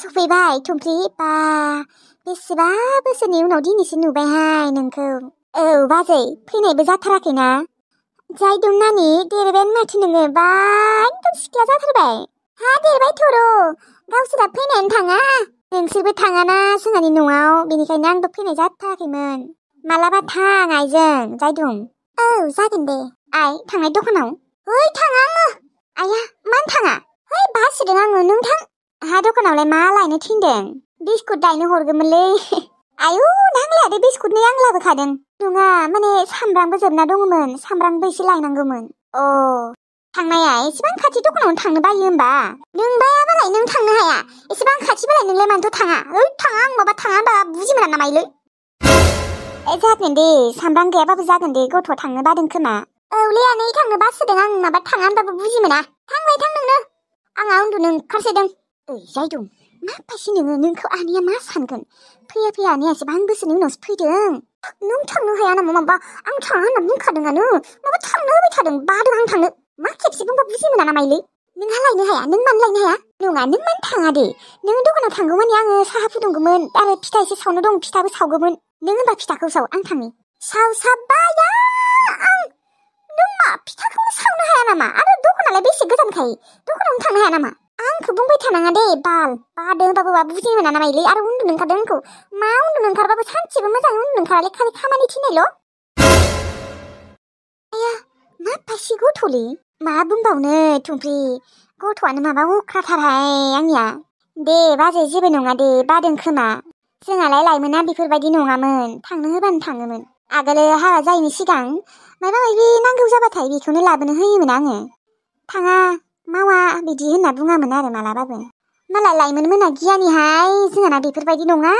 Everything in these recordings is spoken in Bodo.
सफैबाय थुमफ्रि बा बेसेबा बोसोरनि उनाव दिनैसो नुबायहाय नोंखौ। औ बाजै फैनायबो जाथाराखैना? जायदं नानि देरबायानो माथो नोङो बा एकदम सिख्ला जाथारबाय। हा देरबाय थर' गावसोरा फैनायानो थाङा। नोंसोरबो थाङाना जोंहानि न'आव बेनिखायनो आंबो फैनाय जाथाराखैमोन। मालाबा थां आइजों जायदं। औ जागोन दे आइ थांनाय दखानाव। है थाङा आङो। आइया मानो थाङा? है बासिदों आङो नों थां। हा दखानावलाय मा लायनो थिनदों? बिस्कुट लायनो हरगौमोनलै। आयु नांला दे बिस्कुट नै आं लाबोखादों। नङा माने सामब्रामबो जोबना दङमोन सामब्रामबो एसे लायनांगौमोन। अ थांनाया एसेबां खाथि दखानावनो थांनो बायो होमबा? नों बायाबालाय नों थांनो हाया? एसेबां खाथिबालाय नोंलाय मानोथ' थाङा? ओइ थाङा आं माबा थाङा होनबा बुजि मोना नामा इलै? जागोन दे सामब्राम गैयाबाबो जागोन दे गथ' थांनो बादों खोमा। औलै आनै थांनो बासोदों आं माबा थाङा होनबाबो बुजि मोना। थांबाय थां नोंनो। आंहा उन्दुनो ओंखारसोदों। ओइ जायदं मा फासि नोङो नोंखौ आनैया मा सानगोन? फैया फैया आनैया एसेबां बोसोरनि उनावसो फैदों। नों थांनो हाया नामा माबा आं थाङा होनना बुंखादोंआनो माबा थांनो होबाय थादों बादों आं थांनो। मा खेबसे बुंबा बुजि मोना नामा इलै? नोंहा लायनो हाया नों मानो लायनो हाया? नङा नों मानो थाङा दे? नों दखानाव थांगौ मानि आङो साहा फुदुंगौमोन आरो फिथा एसे सावनो दं फिथाबो सावगौमोन। नों होनबा फिथाखौ साव आं थांनि। सावसाबबाया आं नों मा फिथाखौनो सावनो हाया नामा? आरो दखानालाय बेसे गोजानखाय दखानावनो थांनो हाया नामा? आंखौ बुंबाय थानाङा दे बाल बादों होनबाबो बुजि मोना नामा इलै? आरो उन्दुनो ओंखारदों आंखौ मा उन्दुनो ओंखारबाबो सानसेबो मोजाङै उन्दुनो ओंखारालै खालि खामानि थिननायल'। आया मा फासि गथ'लै मा बुंबावनो थुमफ्रि गथ'आनो माबा अख्राथारहाय आंनिया। दे बाजै जेबो नङा दे बादों खोमा। जोंहालाय लायमोना बेफोरबायदि नङामोन थांनो होबानो थाङोमोन। आगोलो हाबा जायैनि सिगां माबा माबि नांगौ जाबाथाय बेखौनो लाबोनो होयोमोन आङो। थाङा मावा बिदि होनना बुङामोन आरो मालाबाबो। मालाय लाइमोन मोना गियानिहाय जोंहाना बेफोरबायदि नङा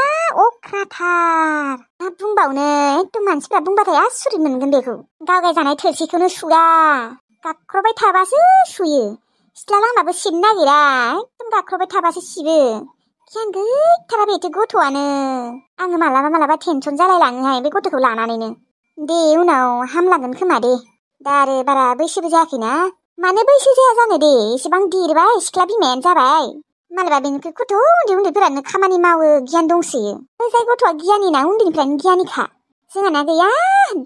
अख्राथार। मा बुंबावनो एकदम मानसिफ्रा बुंबाथाय आसुरित मोनगोन बेखौ। गावगाय जानाय थोरसिखौनो सुवा गाख्रबाय थाबासो सुयो। सिथ्ला लामाबो सिबनो नागिरा एकदम गाख्रबाय थाबासो सिबो। गियान गैथारा बेथो गथ'आनो। आङो मालाबा टेनसन जालायलाङोहाय बे गथ'खौ लानानैनो। दे उनाव हामलांगोन खोमा दे। दा आरो बारा बैसोबो जायाखैना। मानो बैसो जाया जानो दे एसेबां देरबाय सिख्ला बिमायानो जाबाय। मालाबा बेनिफ्राय गथ' उन्दैफोरानो खामानि मावो गियान दंसोयो। जाय गथ'आ गियानि ना उन्दैनिफ्रायनो गियानिखा। जोंहाना गैया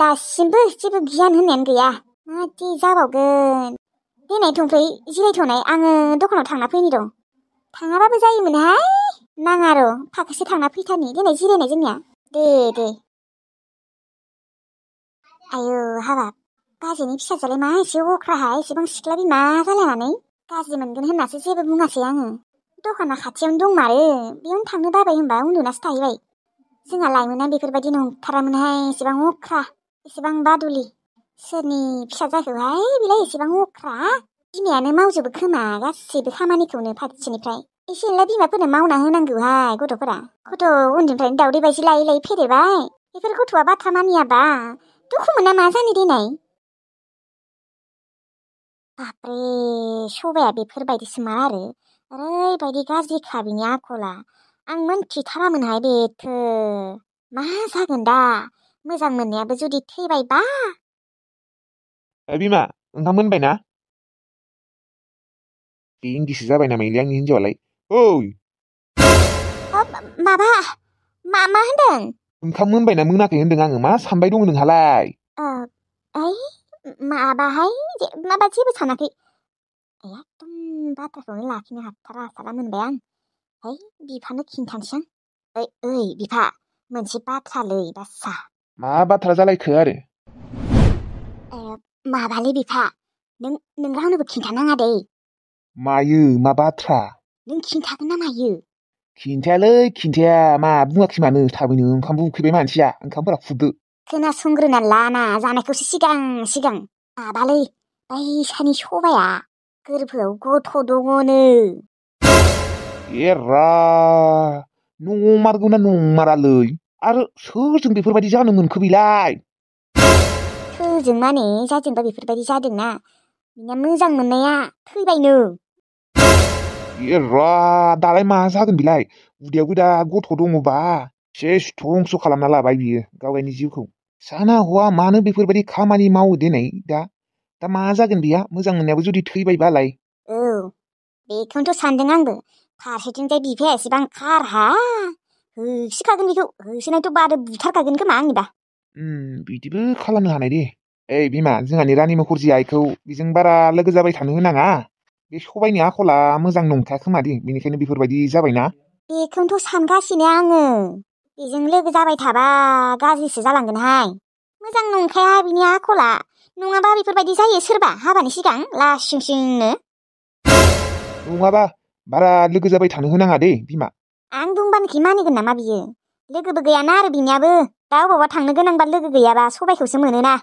दासिमबो जेबो गियान होननायानो गैया। मादि जाबावगोन। देनाय थुमफ्रि जिरायथ'नाय आङो दखानाव थांना फैनि र'। थाङाबाबो जायोमोनहाय नाङा र' फाखोसे थांना फैथारनि देनाय जिरायनाय जोंनिया। दे आयु हाबाब बाजैनि फिसाजोआलाय मा एसे अख्राहाय एसेबां सिख्ला बिमा जालायनानै। गाज्रि मोनगोन होननासो जेबो बुङासै आङो। दखाना खाथियावनो दंमारो बेयावनो थांनो बाबाय होनबा उन्दुनासो थाहैबाय। जोंहा लाइमोना बेफोरबायदि नंथारामोनहाय एसेबां अख्रा एसेबां बादुलि। सोरनि फिसा जाखोहाय बेलाय एसेबां अख्रा। बिमायानो मावजोबो खोमा गासैबो खामानिखौनो फारसेनिफ्राय। एसे एनला बिमाफोरनो मावना होनांगौहाय गथ'फोरा। गथ' उन्दैनिफ्रायनो दावदै बायदि लायै फेदेरबाय। बेफोर गथ'आ बाथ्रा मानियाबा दुखु मोना मा जानो देनाय। बाब्रे सबाया बेफोरबायदिसोमा आरो ओरैबायदि गाज्रिखा बिनि आखला। आं मोनथिथारामोनहाय बेथो मा जागोन दा मोजां मोननायाबो जुदि थैबायबा। बिमा ओंखाम मोनबायना? इंगिसो जाबाय नामालै आंनि हिन्जावालाय। ओइ माबा मा होनदों? ओंखाम मोनबायना मोनाखै होनदों आङो। मा सानबाय दङ नोंहालाय? माबाहाय माबा जेबो सानाखै। एकदम बाथ्राखौनो लाखिनो हाथारा मोनबाय आं। बिफानो खिन्थानोसै आं। ओइ बिफा मोनसे बाथ्रालै बासा। मा बाथ्रा जालायखो आरो? माबालै बिफा नों रावनोबो खिन्थानाङा दे। मायो मा बाथ्रा? नों खिन्थागोन ना मायो? खिन्थायालै खिन्थाया। मा बुङाखै मानो थाबैनो ओंखामबो उखैबाय मानसिया। ओंखामफोरा खुरदो। खोनासंग्रोना लाना जानायखौसो सिगां माबालै बैसानि सबाया गोरबोआव गथ' दङनो। एरा नंमारगौना नंमारालै? आरो सोरजों बेफोरबायदि जानो मोनखो बेलाय? सोरजों माने जाजेनबा बेफोरबायदि जादोंना बिना मोजां मोननाया थैबायनो। एरा दालाय मा जागोन बेलाय? उदैयावबो दा गथ' दङबा सेस धंस' खालामना लाबाय बियो गावगायनि जिउखौ। साना हौवा मानो बेफोरबायदि खामानि मावो देनाय दा मा जागोन बेहा मोजां मोननायाबो जुदि थैबायबालाय? औ बेखौनोथ' सानदों आंबो। फारसेथिंजाय बिफाया एसेबां खारहा होसिखागोन बेखौ होसोनायथ' बारो बुथारखागोन खोमा आंनिबा बिदिबो खालामनो हानाय दे ओइ बिमा जोंहानि रानि मुखुरजि आइखौ बेजों बारा लोगो जाबाय थानो होनाङा बे सबाइनि आखला मोजां नंखाया खोमादि बेनिखायनो बेफोरबायदि जाबायना बेखौनोथ' सानगासिनो आङो बेजों लोगो जाबाय थाबा गाज्रिसो जालांगोनहाय मोजां नंखाया बिनि आखला नङाबा बेफोरबायदि जायो सोरबा हाबानि सिगां लासिंसिंनो नङाबा बारा लोगो जाबाय थानो होनाङा दे बिमा आं बुंबानोखि मानिगोन नामा बियो लोगोबो गैयाना आरो बिनियाबो दा अबावबा थांनो गोनांबा लोगो गैयाबा सबाइखौसो मोनोना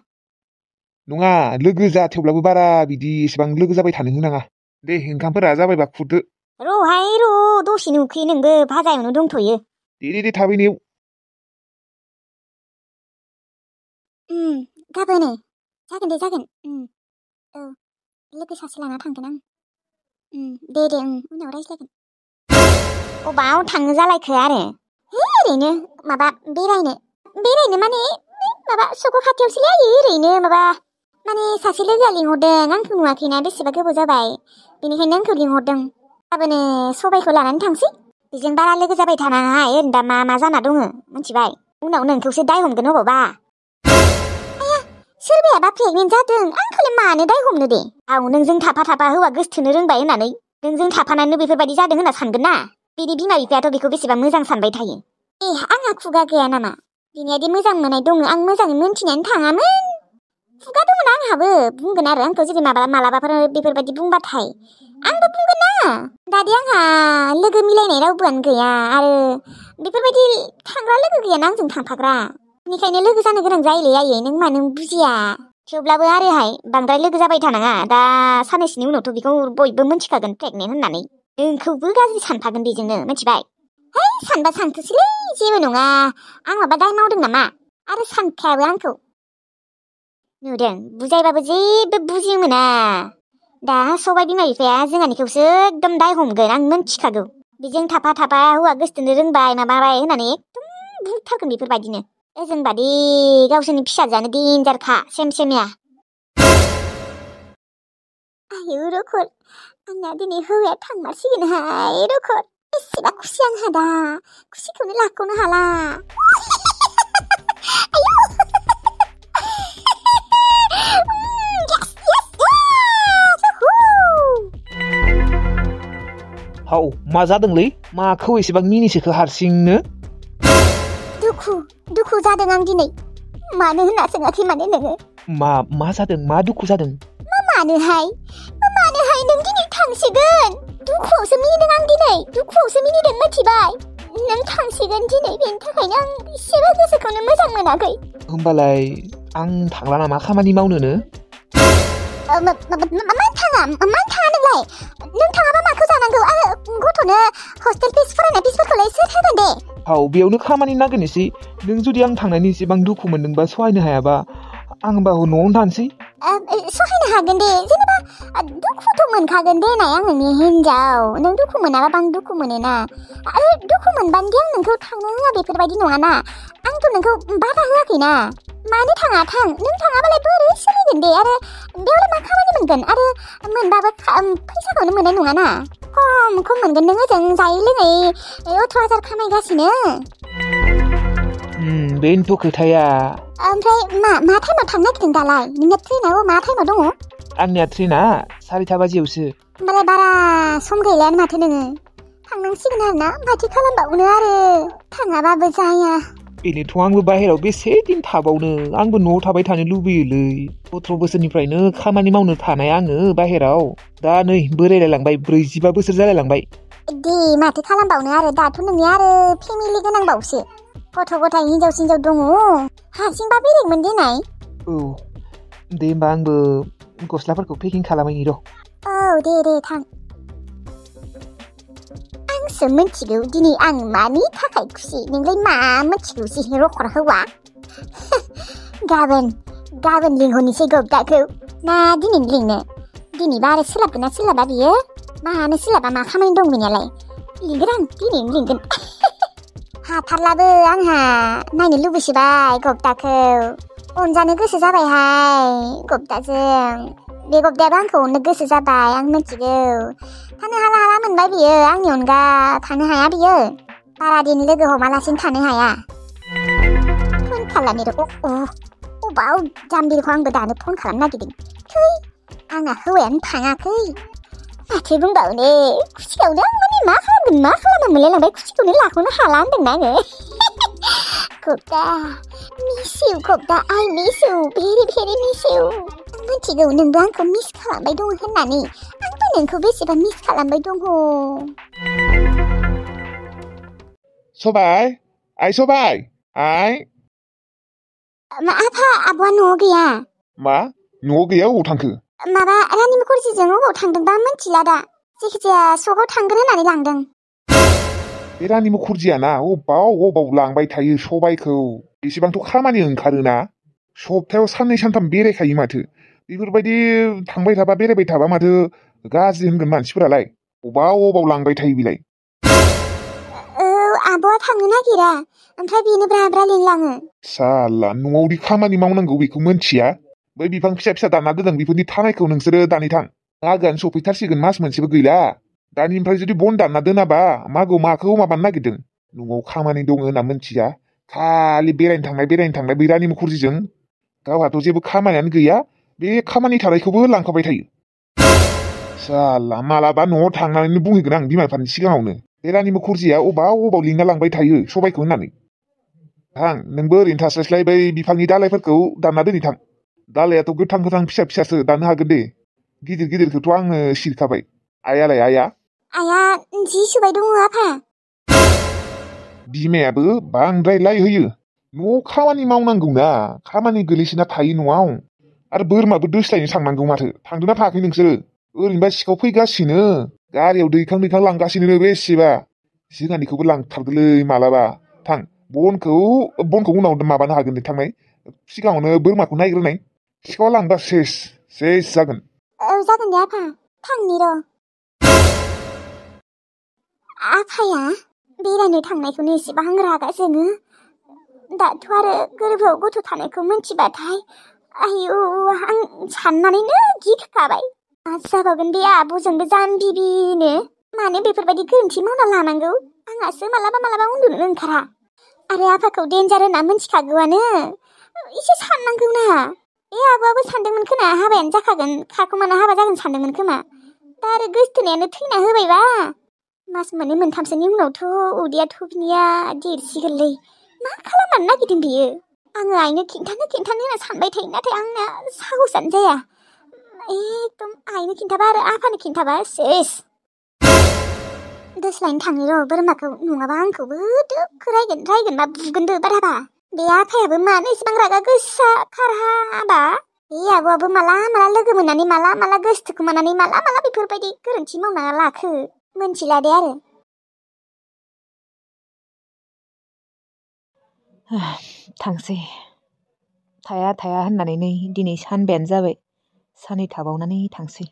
नङा लोगो जा थेवब्लाबो बारा बिदि एसेबां लोगो जाबाय थानो होनाङा दे ओंखामफोरा जाबायबा खुरदो र'हाय र' दसेनो उखैयो नोंबो भाजा एवनो दंथ'यो दे थाबैनो गाबोनो जागोन दे जागोन औ लोगो सासे लाना थांगोन आं दे उनाव रायज्लायगोन अबाव थांनो जालायखो आरो ओरैनो माबा बेरायनो माने माबा सक' खाथियावसोलै आयै ओरैनो माबा माने सासे लोगोआ लिंहरदों आंखौ नुवाखैना बेसेबा गोबाव जाबाय बेनिखायनो आंखौ लिंहरदों गाबोनो सबाइखौ लानानै थांसै बेजों बारा लोगो जाबाय थानाङाहाय ओरैनो दा मा जाना दङ मिथिबाय उनाव नोंखौसो दाय हमगोन अबावबा आया सोरबायाबा प्रेगनेन्ट जादों आंखौलाय मानो दाय हमनो दे नोंजों थाफा हौवा गोसथोनो रोंबाय होननानै नोंजों थाफानानै बेफोरबायदि जादों होनना सानगोन ना बिनि बिमा बिफायाथ' बेखौ बेसेबां मोजां सानबाय थायो आंहा खुगा गैया नामा बिनियादि मोजां मोननाय दङ आं मोजाङै मोनथिनानै थाङामोन खुगा दङ ना आंहाबो बुंगोन आरो आंखौ जुदि मालाबाफोर बेफोरबायदि बुंबाथाय आंबो बुंगोन ना दादि आंहा लोगो मिलायनाय रावबोआनो गैया आरो बेफोरबायदि थांग्रा लोगो गैयाना आंजों थांफाग्रा बेनिखायनो लोगो जानो गोनां जायोलै आयै नों मानो बुजिया थेवब्लाबो आरोहाय बांद्राय लोगो जाबाय थानाङा दा साननैसोनि उनावथ' बेखौ बयबो मिन्थिखागोन प्रेगनेन्ट होननानै नोंखौबो गाज्रि सानफागोन बेजोंनो मिथिबाय है सानबा सानथोसैलै जेबो नङा आं माबा दाय मावदों नामा आरो सानखायाबो आंखौ नुदों बुजायबाबो जेबो बुजि मोना दा सबाइ बिमा बिफाया जोंहानिखौसो एकदम दाय हमगोन आं मिन्थिखागौ बेजों थाफा हौवा गोसथोनो रोंबाय माबाबाय होननानै एकदम बुथारगोन बेफोरबायदिनो ओजोंबादि गावसोरनि फिसाजोआनो देन्जारखा सेमसेमिया आयौ रखर आंना दिनै हौवाया थांमारसिगोनहाय रखर बेसेबा खुसि आंहा दा खुसिखौनो लाख'नो हाला हाव मा जादोंलै माखौ एसेबां मिनिसोखो हारसिंनो दुखु जादों आं दिनै मानो होनना सोङाखै माने नोङो मा जादों मा दुखु जादों मानोहाय नों दिनै थांसिगोन दुखुआवसो मिनिदों आं दिनै दुखुआवसो मिनिदों मिथिबाय नों थांसिगोन दिनै बेनि थाखायनो आं एसेबो गोसोखौनो मोजां मोनाखै होमबालाय आं थांला नामा खामानि मावनोनो मानो थाङा नोंलाय नों थाङाबा माखौ जानांगौ आरो गथ'नो हस्टेल फिस फरायनाय फिसफोरखौलाय सोर होगोन दे बेयावनो खामानि नागिरनोसै नों जुदि आं थांनायनि एसेबां दुखु मोनदोंबा सहायनो हायाबा आं होमबा न'आवनो थानोसै सहायनो हागोन दे जेनेबा दुखुथ' मोनखागोन दे नाय आं नोंनि हिनजाव नों दुखु मोनाबा आं दुखु मोनोना आरो दुखु मोनबानो दे आं नोंखौ थांनो होआ बेफोरबायदि नङाना आंथ' नोंखौ बादा होआखैना मानो थाङा थां नों थाङाबालाय बोरै सोलिगोन दे आरो बेयावलाय मा खामानि मोनगोन आरो मोनबाबो फैसाखौनो मोननाय नङाना खम मोनगोन नों ओजों जायै लोङै 18,000 खामायगासिनो बेनोथ' खोथाया ओमफ्राय मा टाइमाव थांनो नागिरदों दालाय नोंना ट्रेनाव मा टाइमाव दङ आंनिया ट्रेना 4:30 बाजियावसो होमबालाय बारा सम गैलायानो माथो नोङो थांनांसिगोन आरो ना माथो खालामबावनो आरो थाङाबाबो जाया बेनोथ' आंबो बाहेराव बेसे दिन थाबावनो आंबो न'आव थाबाय थानो लुबैयोलै 18 बोसोरनिफ्रायनो खामानि मावनो थानाय आङो बाहेराव दा नै बोरायलायलांबाय 45 बोसोर जालायलांबाय दे माथो खालामबावनो आरो दाथ' नोंनि आरो फेमिलि गोनांबावसो गथ' गथाय हिनजाव दङ हारसिंबा बेलेगमोन देनाय दे होमबा आंबो गस्लाफोरखौ पेकिं खालामैनि र' दे थां आंसो मिथिगौ दिनै आं मानि थाखाय खुसि नोंलाय मा मिथिगौसि रखर हौवा गाबोन लिंहरनोसै गब्दाखौ ना दिनै लिंनो दिनैबा आरो सोलाबगोन ना सोलाबा बियो मानो सोलाबा मा खामानि दं बेनियालाय लिंगोन आं दिनैनो लिंगोन हाथारलाबो आंहा नायनो लुबैसोबाय गब्दाखौ अनजानो गोसो जाबायहाय गब्दाजों बे गब्दायाबो आंखौ अननो गोसो जाबाय आं मिथिगौ थानो हाला मोनबाय बियो आंनि अनगा थानो हाया बियो बारा दिन लोगो हमालासिनो थानो हाया फन खालामनि र' अबाव जाम्बिखौ आंबो दानो फन खालामनो नागिरदों थै आंना हौवायानो थाङाखै माथो बुंबावनो खुसियावनो आं माने मा खालामगोन मा खालामा मोनलायलांबाय खुसिखौनो लाख'नो हाला होनदोंना आङो खबदा मिस इउ खबदा I miss you very very miss you आं मिथिगौ नोंबो आंखौ मिस खालामबाय दङ होननानै आंबो नोंखौ बेसेबा मिस खालामबाय दङ सबाय आइ सबाय आइ मा आफा आब'आ न'आव गैया मा न'आव गैया अबाव थांखो माबा रानि मुखर्जीजों अबाव थांदोंबा मिथिला दा जायखिजाया सकआव थांगोन होननानै लांदों बे रानि मुखर्जीया ना अबाव लांबाय थायो सबायखौ बेसेबांथ' खामानि ओंखारोना सप्तायाव साननै सानथाम बेरायखायो माथो बेफोरबायदि थांबाय थाबा बेरायबाय थाबा माथो गाज्रि होनगोन मानसिफोरालाय अबाव लांबाय थायो बिलाय आब'आ थांनो नागिरा ओमफ्राय बेनो ब्रा ब्रा लिंलाङो साला न'आवदि खामानि मावनांगौ बेखौ मोनथिया बै बिफां फिसा फिसा दानना दोनदों बेफोरनि थानायखौ नोंसोरो दानै थां आगान सफैथारसिगोन मास मोनसेबो गैला दानिफ्राय जुदि बन दानना दोनाबा माखौ माबानो नागिरदों न'आव खामानि दङ होनना मोनथिया खालि बेरायनो थांनाय बै रानि मुखर्जीजों गावहाथ' जेबो खामानियानो गैया बे खामानि थानायखौबो लांखाबाय थायो साला मालाबा न'आव थांनानैनो बुंहैगोन आं बिमा बिफानि सिगाङावनो बे रानि मुखर्जीया अबाव लिंना लांबाय थायो सबायखौ होननानै थां नोंबो ओरैनो थास्लायस्लाय बै बिफांनि दालायफोरखौ दानना दोनै थां दालायाथ' गोथां फिसा फिसासो दाननो हागोन दे गिदिरखौथ' आङो सिरखाबाय आइया जि सुबाय दङ आफा बिमायाबो बांद्राय लाय होयो न'आव खामानि मावनांगौना खामानि गोलैसोना थायो न'आव आरो बोरमाबो दोस्लायनो थांनांगौ माथो थांदोंना थाङाखै नोंसोरो ओरैनोबा सिखाव फैगासिनो गारियाव दैखां लांगासिनो बेसेबा जोंहानिखौबो लांथारदोलै मालाबा थां बनखौ उनाव माबानो हागोन दे थांनाय सिगाङावनो बोरमाखौ नायग्रोनाय सिखावा लांबा सेस जागोन जागोन दे आफा थांनि र' आफाया बेरायनो थांनायखौनो एसेबां रागा जोङो दाथ' आरो गोरबोआव गथ' थानायखौ मिथिबाथाय आयु आं साननानैनो गिखाबाय मा जाबावगोन बे आब'जोंबो जाम्बिनो मानो बेफोरबायदि गोरोन्थि मावना लानांगौ आंहासो मालाबा उन्दुनो ओंखारा आरो आफाखौ डेन्जार होनना मिथिखागौआनो एसे साननांगौ ना बे आब'आबो सानदोंमोन खोना हाबायानो जाखागोन खारखुमाना हाबा जागोन सानदोंमोन खोमा दा आरो गोसथोनायानो थैना होबायबा मास मोननै मोनथामसोनि उनावथ' उदैयाथ' बिनिया देरसिगोनलै मा खालामनो नागिरदों बियो आङो आइनो खिन्थानो होनना सानबाय थायो नाथाय आंना साहसानो जाया एकदम आइनो खिन्थाबा आरो आफानो खिन्थाबा सेस दोस्लायनो थाङो र' बोरमाखौ नङाबा आंखौबो दोखो रायगोन बा बुगोन बाराबा बे आफायाबो मानो इसेबां रागा गोसा खारहाबा बे आब'आबो माला लोगो मोननानै माला गोसोथोखोमानानै माला बेफोरबायदि गोरोन्थि मावना लाखो मोनथिला दे आरो थांसै थाया होननानै नै दिनै सानबायानो जाबाय साननै थाबावनानै थांसै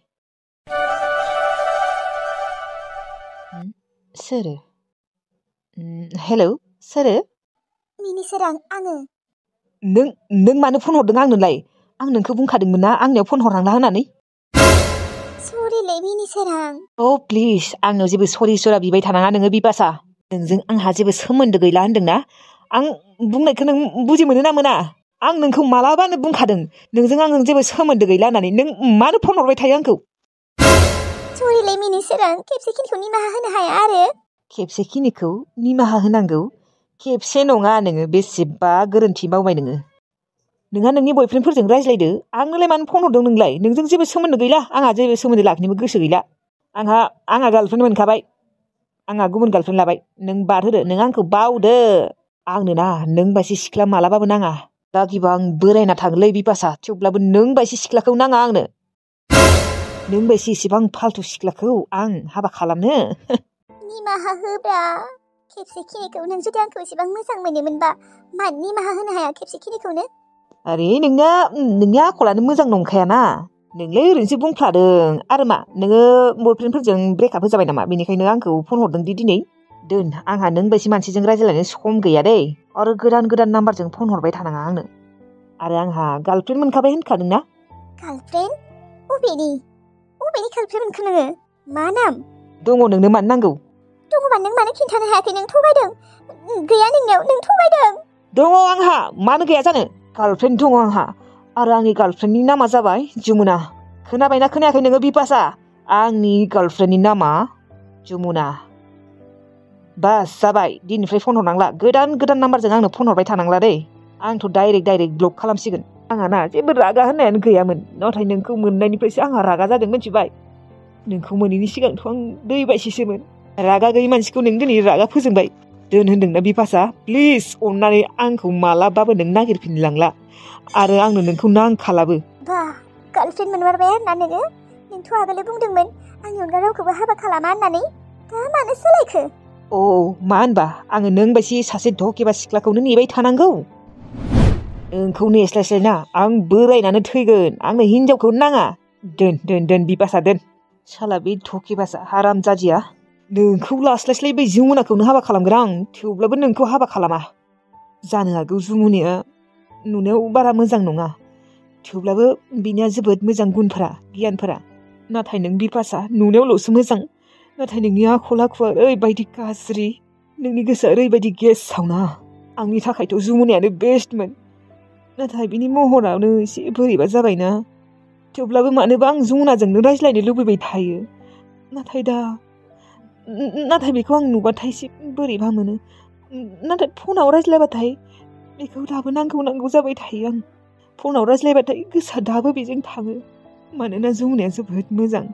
सोरो हेलौ सोरो मिनिसोरां आङो नों मानो फन हरदों आंनोलाय आं नोंखौ बुंखादोंमोन ना आंनियाव फन हरनांला होननानै सरिलै मिनिसोरां प्लिज आंनाव जेबो सरि सरा बिबाय थानाङा नोङो बिपाशा नोंजों आंहा जेबो सोमोन्दो गैला होनदोंना आं बुंनायखौ नों बुजि मोनो ना मोना आं नोंखौ मालाबानो बुंखादों नोंजों आंजों जेबो सोमोन्दो गैला होननानै नों मानो फन हरबाय थायो आंखौ सरिलै मिनिसोरां खेबसेखिनिखौ निमाहा होनो हाया आरो खेबसेखिनिखौ निमाहा होनांगौ खेबसे नङा नोङो बेसेबा गोरोन्थि मावबाय नोंहा नोंनि बयफ्रेन्डफोरजों रायज्लायदो आंनोलाय मानो फन हरदों नोंलाय नोंजों जेबो सोमोन्दो गैला आंहा जेबो सोमोन्दो लाखिनोबो गोसो गैला आंहा गार्लफ्रेन्ड मोनखाबाय आंहा गुबुन गार्लफ्रेन्ड लाबाय नों बारहोदो नों आंखौ बावदो आंनो ना नों बायदि सिख्ला मालाबाबो नाङा लागिबा आं बोरायना थागोनलै बिपाशा थेवब्लाबो नों बायदि सिख्लाखौ नाङा आंनो नों बायदि इसेबां फाल्थु सिख्लाखौ आं हाबा खालामनो निमाहा होब्रा खेबसेखिनिखौ नों जुदि आंखौ एसेबां मोजां मोनोमोनबा मानो निमाहा होनो हाया खेबसेखिनिखौनो आरे नोंनि आखलानो मोजां नंखायाना नोंलाय ओरैनोसो बुंफ्लादों आरो मा नोङो बयफ्रेन्डफोरजों ब्रेकआप होजाबाय नामा बेनिखायनो आंखौ फन हरदों दिनै दोन आंहा नों बायदि मानसिजों रायज्लायनो सम गैया दै आरो गोदान नाम्बारजों फन हरबाय थानाङा आंनो आरो आंहा गार्लफ्रेन्ड मोनखाबाय होनखादोंना गार्लफ्रेन्ड अबेनि गार्लफ्रेन्ड मोनखो नोङो मा नाम दङ नोंनो मानो नांगौ? दङबा नों मानो खिन्थानो हायाखै? नों थगायदों। गैया नोंनियाव, नों थगायदों। दङ आंहा, मानो गैया जानो? गार्लफ्रेन्ड दङ आंहा, आरो आंनि गार्लफ्रेन्डनि नामा जाबाय जमुना। खोनाबायना खोनायाखै नोङो बिपाशा? आंनि गार्लफ्रेन्डनि नामा जमुना। बास जाबाय, दिननिफ्राय फन हरनांला। गोदान गोदान नाम्बारजों आंनो फन हरबाय थानांला दै। आंथ' डाइरेक्ट ब्लक खालामसिगोन। आंहा ना जेबो रागा होननायानो गैयामोन, नाथाय नोंखौ मोननायनिफ्रायसो आंहा रागा जादों मिथिबाय। नोंखौ मोनैनि सिगांथ' आं दै बायसिसोमोन। रागा गैयै मानसिखौ नों दिनै रागा फोजोंबाय। दोन होनदोंना बिपाशा, प्लिज अननानै आंखौ मालाबाबो नों नागिरफिनलांला, आरो आंनो नोंखौ नांखालाबो। बा गार्लफ्रेन्ड मोनमारबाय आरोना नोङो? नोंथ' आगोलो बुंदोंमोन आंनि अनगा रावखौबो हाबा खालामा होननानै। दा मानो सोलायखो? अ मा होनबा आङो नों बायदि सासे धकेबा सिख्लाखौनो नेबाय थानांगौ? नोंखौ नेस्लायस्लायना आं बोरायनानै थैगोन। आंनो हिनजावखौ नाङा। दोन बिपाशा दोन। साला बे धकेबासा हाराम जादिया। नोंखौ लास्लायस्लाय बै जमुनाखौनो हाबा खालामगोन आं, थेवब्लाबो नोंखौ हाबा खालामा। जानो हागौ जमुनाया नुनायाव बारा मोजां नङा, थेवब्लाबो बिनिया जोबोद मोजां गुनफोरा, गियानफोरा। नाथाय नों बिपाशा नुनायावल'सो मोजां, नाथाय नोंनि आखल आखुआ ओरैबायदि गाज्रि, नोंनि गोसोआ ओरैबायदि गेसावना। आंनि थाखायथ' जमुनायानो बेस्टमोन, नाथाय बिनि महरानो एसे बोरैबा जाबायना। थेवब्लाबो मानोबा आं जमुनाजोंनो रायज्लायनो लुबैबाय थायो। नाथाय बेखौ आं नुबाथाय एसे बोरैबा मोनो। नाथाय फनाव रायज्लायबाथाय बेखौ दाबो नांगौ जाबाय थायो आं। फनाव रायज्लायबाथाय गोसोआ दाबो बेजों थाङो, मानोना जमुनाया जोबोद मोजां।